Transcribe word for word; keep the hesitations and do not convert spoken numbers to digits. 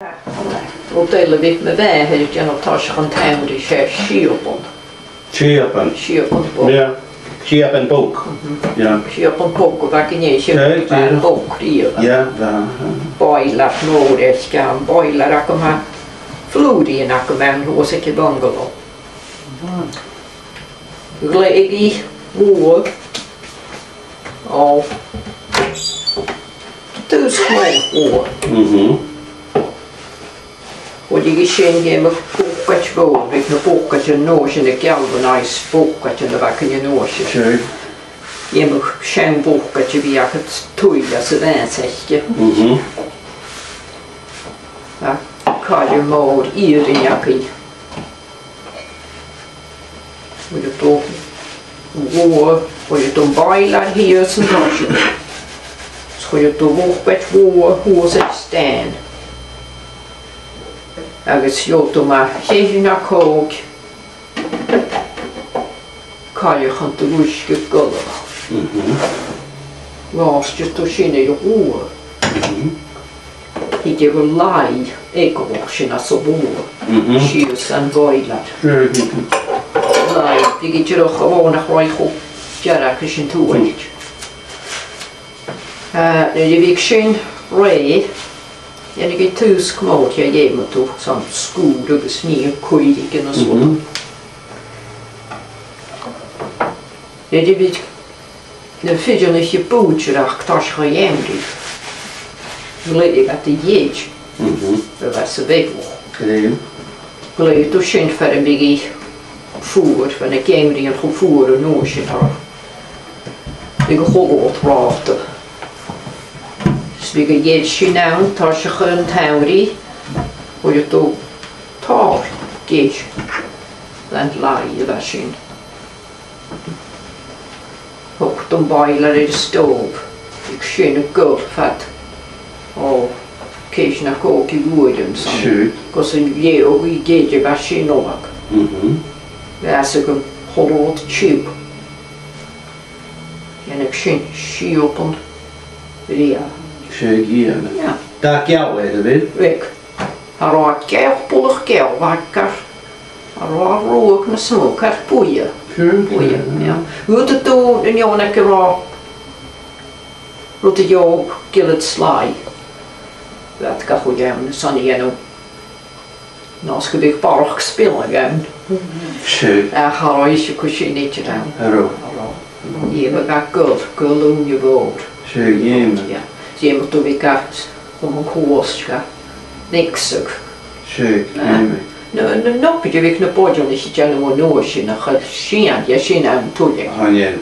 Rud eile a bhiodh mo mhàthair a' dèanamh toiseach an t-samhraidh, 's e siabann. Siabann. Siabann bog. Yeah. Siabann bog. Yeah. Siabann bog a bh' againn, 's e bog riamh. Yeah, bha. Boiler mòr aig an, boiler agam, tha flùraichean agam ann shuas aig a' bhungalow. Ghlèidhidh i bhuaidh. Ò. Dùsg mòr bhuaidh. Mhm. Chuidicheadh sin, dh'fheumadh bucaid mhòr, bhiodh na bucaidean an uair sin, a' galvanize bucaidean a bh' againn an uair sin. Sure. Dh'fheumadh seann bhucaid a bhith agad tuilleadh sa bhàs aice. Mhm. Tha coire mòr iarainn againn. Chuireadh tu bhuaidh, chuireadh tu am boiler shìos an toiseach. 'S chuireadh tu bucaid bhuaidh shuas aig stèan. Agus gheibheadh tu mu cheithir no còig coireach an do dh'uisge gu lèir. Mhm. Làraicheadh tu sin air a' bhuaidh. Mhm. Thigeadh an làimh eagalach sin às a' bhuaidh. Mhm. Sìos dhan bhoiler. Mhm. Làimh, bhiodh i dìreach a' bhuaidh nach robh cho dearg ris an t-uair. Eh, nuair a bhiodh sin rèidh, dhèanadh i dùsg mòr, dh'fheumadh tu san sgùrr agus nighe an cuiridh an sgùrr. Mhm. Nuair a bhiodh na fireannaich a' bùidsearachd toiseach a' gheamhraidh, ghlèidheadh iad a' gheir. Mhm. A bha sa bheathach. Glèidheadh. Ghlèidheadh tu sin far am biodh i fuar, far na geamhraidhean cho fuar an uair sin, oir bhiodh a h-uile rud reòthte. 'S bhiodh a' gheir sin ann toiseach an t-samhraidh, chuireadh tu tòrr geir dhan làimh a bha sin. Thog tu am boiler air an stove, bhiodh sin a' goil fad, ò, ceithir no còig uairean san. Sure. Gus an leaghadh i geir a bha sin ullamh. Mhm. Dh'fhàsadh a h-uile rud tiugh. Dhèanadh sin siabann riamh. 'S e, dhèanadh. Yeah. Dà gheal air a bheil? Bhiodh. Cha robh e geal, buileach geal, bha e car, cha robh e ruadh nas motha, car buidhe. Sure, buidhe, sure, yeah. Dh'fhaodadh tu an fheadhainn aig an robh rud a gheibheadh giolla slaigh, bha iad ga chur ann airson a dhèanamh. No 's gum biodh barrachd spionnaidh ann. Sure. Ach cha robh ise a' cur sin idir ann. Cha robh. Cha robh. Dh'fheumadh e goil, goil ùine mhòr. Sure, dh'fheumadh. Yeah. Dh'fheumadh tu bhith ga, chum an cuairt ga mhicseadh. Sure, ah, dh'fheumadh. Na, na, na, bhiodh na boireannaich a' dèanamh an uair sin, ach cha robh sìon dhe sin ann tuilleadh. Chan eil.